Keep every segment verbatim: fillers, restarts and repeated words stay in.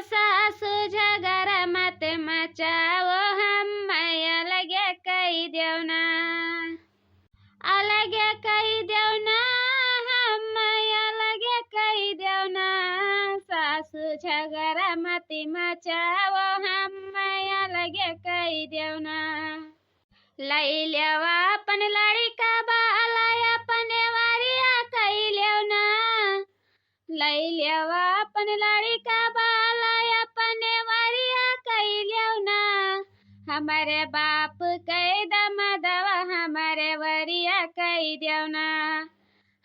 सासु झगरा मत मचाओ, हम अलगे कई देवना। अलगे कई देवना, हम अलगे कई देवना। सासु झगरा मत मचाओ, हम अलगे कई देवना। लई लेवा अपन लड़िका बाला, अपने वरिया कई लेवना। लई लेवा अपन लड़िका बाला, अपने वरिया कई लेवना। हमरे बाप कई दमदवा, हमरे वरिया कई देवना।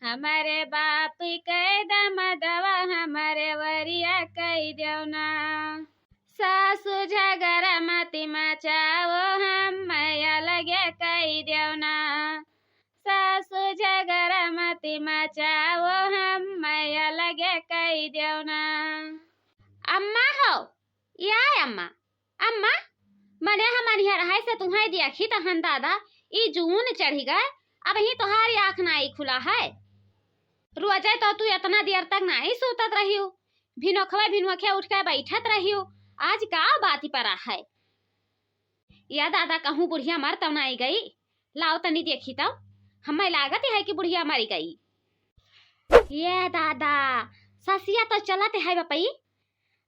हमरे बाप कई दमदवा, हमरे वरिया कई देवना। सासु झगरा मत मचाओ, हम अलगे कई देवना। सासु झगरा मत मचाओ, हम अलगे कई देवना। अम्मा हो, या अम्मा, अम्मा, मने हम अनिहर है से तुहैं देखी तहन दादा, ई जून चढ़ी गए, अबहीं तोहार आँख नाई खुला है। रोजे तो तू इतना देर तक नाई सूतत रहियो, भिनोखवे भिनोखे उठ के बैठत रहियो, आज का बाती परा है? या दादा, कहूँ बुढ़िया मर तो नाई गई? लाओ तनी देखी तो, हमें लागत है कि बुढ़िया मर गई। ये दादा, ससिया तो चलत है बपई,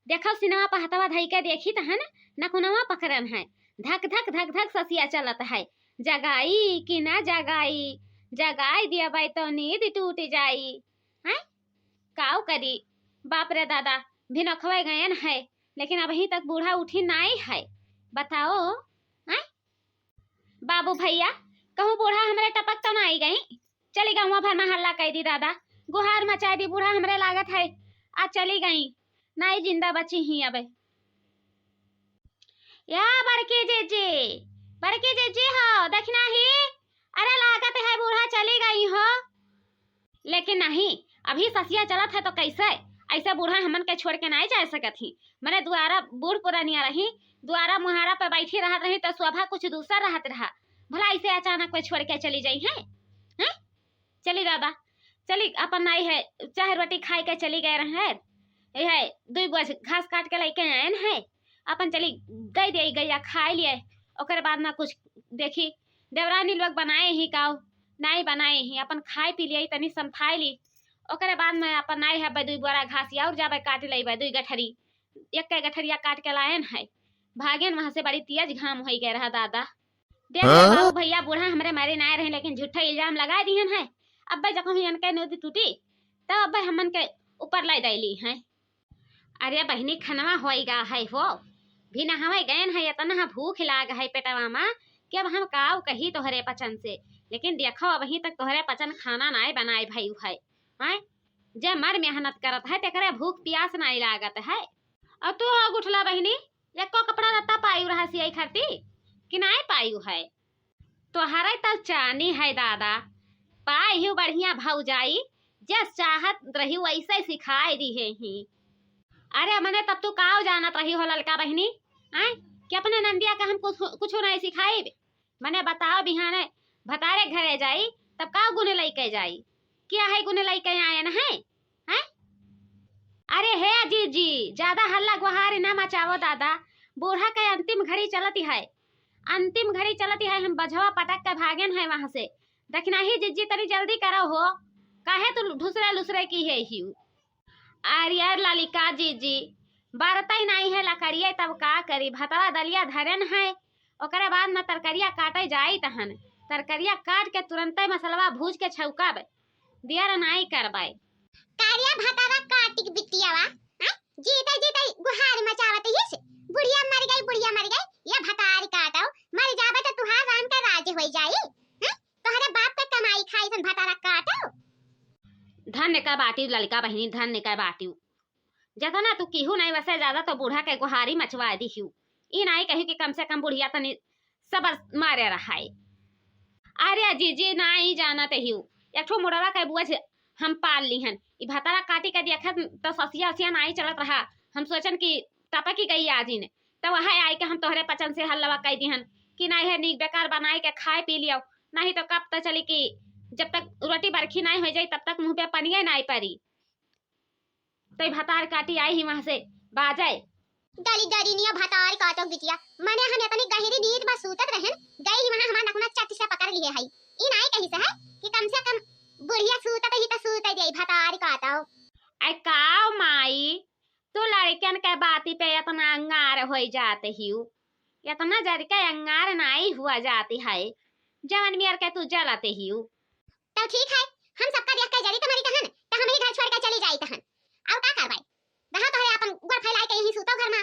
देखो सिनवा पहतवा धई के देखी तहन, नकुनवा पकड़न है, धक धक धक धक ससिया चलत है। जगाई कि ना जगाई, जगाई दिया बाई तो नींद टूट जाई। हैं? काऊ करी? बाप रे दादा, भिनोखवे गयन है, लेकिन अबहीं तक बूढ़ा उठी नाई है। बताओ, हैं? बाबू भैया, कहूँ बूढ़ा हमरे टपक तो नाई गई? चली गौवा भर में हल्ला कई दी दादा, गुहार मचाई दी, बूढ़ा हमरे लागत है, आ चली गई, नाई जिंदा बची ही अब। या बड़की जीजी, बड़की जीजी हो, देखना ही, अरे लागत है बूढ़ा चली गई हो। लेकिन नहीं, अभी ससिया चलत है तो कैसे? ऐसे बूढ़ा हमन के छोड़ के नाई जा सकत ही। मने दुआरा बूढ़ पुरानिया रही, दुआरा मुहारा पे बैठी रहत रही तो शोभा कुछ दूसर रहत रहा। भला ऐसे अचानक कोई छोड़ के चली जाई है? हैं? चली दादा, चली अपन नाई है, चाहे रोटी खाए के चली गए रहे हैं। ये है, दुई बोझ घास काट के लेके आए हैं, अपन चली दे दे गैया खाए लिए, ओकरे बाद ना कुछ देखी। देवरानी लोग बनाए ही काऊ, नाई बनाए ही, अपन खाए पी लिए, तनी समफाए ली, ओकरे बाद में अपन नाई है दुई बोरा घास और जाबे काट लेबे दुई गठरी, एक गठरिया काट के लायन है, भागेन वहां से, बड़ी तेज घाम होई गए रहा दादा। देख ले हाँ? बाबू भैया, बूढ़ा हमरे मारे ना रहे, लेकिन झूठा इल्जाम लगा दिहन है। अब्बे जखन ही इनके नोदी टूटी, तब अब्बे हमन के ऊपर लाई दैली हैं। अरे बहिनी, खनवा होई गा है हो, भी नहावे गयन है, इतना भूख लाग है पेटवा मा कि अब हम काव कही तोहरे पचन से। लेकिन देखो, अबहीं तक तोहरे पचन खाना नाय बनाए भई है। हैं? जे मर मेहनत करत है, तेकरे भूख प्यास नाय लागत है। और तू हो गुठला बहिनी, एको कपड़ा लत्ता पायु रहा सियाई खाती कि नाय पायु है? तोहरे तब चानी है दादा, पाई ही बढ़िया भौजाई, जस चाहत रही वैसे सिखाए दिहे ही। अरे मने तब तू काव जानत रही हो ललका बहिनी, आय कि अपने नंदिया का हम कुछ, कुछ नहीं सिखाइब? मने बताओ बिहाने भतारे घरे जाई तब का गुने लइके जाई? क्या है गुने लइके आयन है? हैं? अरे हे जीजी, ज्यादा हल्ला गुहार ना मचावो दादा, बूढ़ा के अंतिम घड़ी चलती है, अंतिम घड़ी चलती है, हम बझवा पटक के भागेन है वहां से। दखिनाही जीजी तनी जल्दी करो हो, काहे तू ढुसरे लुसरे की है हियू? अरे यार ललिका जीजी, बरतई नाई है लकड़िया, तब का करी? भतवा दलिया धरेन है, ओकरे बाद में तरकरिया काटे जाई तहन, तरकरिया काट के तुरंते मसलवा भूज के छौकाबे, दियर नाई करबाई। कारिया भतारा काटिक बिटियावा, हैं? जीते जीते गुहार मचावत हिस, बुढ़िया मर गई, बुढ़िया मर गई, या भतारी काटो, मर जाबे तो तुहार राम का राज होई जाई, हैं? तोहरे बाप के कमाई खाई सन भतारा काटो। धन्य का बाटी ललका बहिनी, धन्य का बाटी। जतना तू केहू नहीं वसे ज्यादा तो बूढ़ा के गुहारी मचवा दिहू। ई नाई कही कि कम से कम बुढ़िया तनी सबर मारे रहाई। अरे जीजी नाई जानत हियू, एक ठो मुड़वा के बोझ हम पाल लिहन। ई भतारा काटी के देखत तो ससिया उसिया नाई चलत रहा। हम सोचन कि टपकी गई आजिन, तो वह आई के हम तोहरे पचन से हल्लवा कई दिहन कि नाई है नीक बेकार बनाए के खाए पी लियो, नहीं तो कब तो चली कि जब तक रोटी बरखी नाई हो जाई तब तक मुंह पे पनिया नाई परी। तो ई भतार काटी आई ही वहां से बाजे, डरी डरी निया भतार काटो बिटिया, मने हम इतनी गहरी नींद में सूतत रहन, गई ही वहाँ हमार नकुना चट से पकड़ लिए हई। ई नाई कही से है कि कम से कम बुढ़िया सूतत ही तो सूत जाई भतार काटो। ऐ काव माई, तू लड़कन के बाती पे इतना अंगार होई जात हिउ, इतना जर के अंगार नाई हुआ जाती है, जवन मेर के तू जलत हिउ। तब ठीक है, हम सबका देख के जरी तुम्हारी तहन, तो हम ही घर छोड़ के चली जाई तहन। अब का करवाई? रहा तो है अपन गोड़ फैलाई के यहीं सूतो घर में,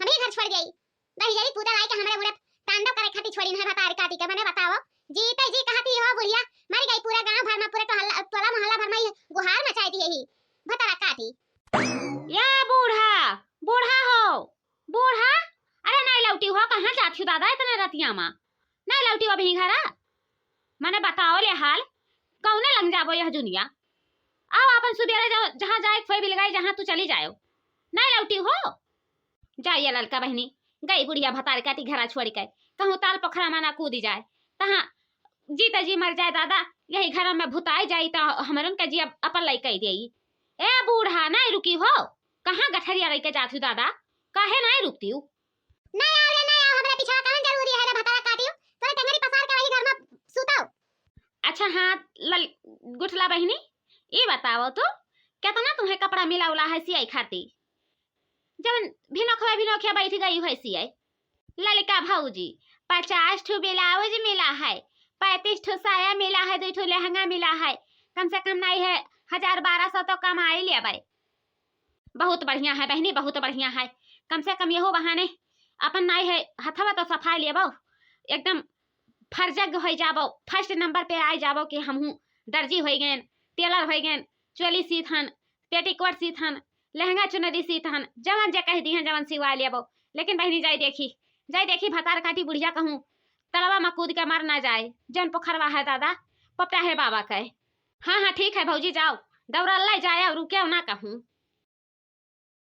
हम ही घर छोड़ जाई। दही जरी कूदा लाई के हमरे मुड़े तांडव करे खातिर छोड़ी नहीं भतार काटी के, मने बताओ। जीते जी कहती हो बुढ़िया, मर गई, पूरा गांव भर में, पूरे टोहला, टोला मोहल्ला भर में ये गुहार मचाई दी यही भतारा काटी। या बूढ़ा, बूढ़ा हो, बूढ़ा, अरे नहीं लौटी हो, कहाँ जात हो दादा इतने रतिया में? नहीं लौटी हो अभी घरा? मने बताओ ले हाल, कौने लंग जाबो यह दुनिया? आओ अपन सुबेरे जाओ, जहाँ जाए खोए बिल गए, जहाँ तू चली जाओ। नहीं लौटी हो? जा ये ललका बहनी, गई बुढ़िया भतार काटी घरा छोड़ के, कहूँ ताल पोखरा में ना कूद जाए, तहाँ जीते जी मर जाए दादा, यही घर में भुताई जाई तो हमरन के जी अपन लइका ही देई। ए बूढ़ा, नहीं रुकी हो, कहाँ गठरिया लेके जात हो दादा, काहे नहीं रुकती हो? नहीं आओ रे, नहीं आओ, हमरा पीछा कौन जरूरी है रे भतारा काटियो, तोरे टंगरी पसार के वही घर में सुताओ। अच्छा हाँ, लल-, गुठला बहिनी, ई बताओ तो, कितना तुम्हें कपड़ा मिला उला है सियाई खाती? जवन भिनोखवा भिनोखिया बैठ गई है सियाई। ललका भौजी, पचास ठो ब्लाउज मिला है, पैंतीस ठो साया मिला है, दो ठो लहंगा मिला है, कम से कम नहीं है, हजार बारह सौ तो कमाई लेबै। बहुत बढ़िया है बहिनी, बहुत बढ़िया है। कम से कम यहो बहाने अपन नाई है हथवा तो सफाई लेबो, एकदम फर्जग हो जाबो, फर्स्ट नंबर पे आ जाबो कि हमहू दर्जी हो गए, टेलर हो गए, चोली सीथन, पेटीकोट सीथन, लहंगा चुनरी सीथन, जवन जे कह दी हैं जवन सिवा लेबो। लेकिन बहिनी जाई देखी, जाई देखी भतार काटी बुढ़िया कहूँ तलवा में कूद के मर ना जाए, जौन पोखरवा है दादा, पपटा है बाबा के। हाँ हाँ ठीक है भौजी, जाओ दौड़ल जाए और रुके ना कहूँ।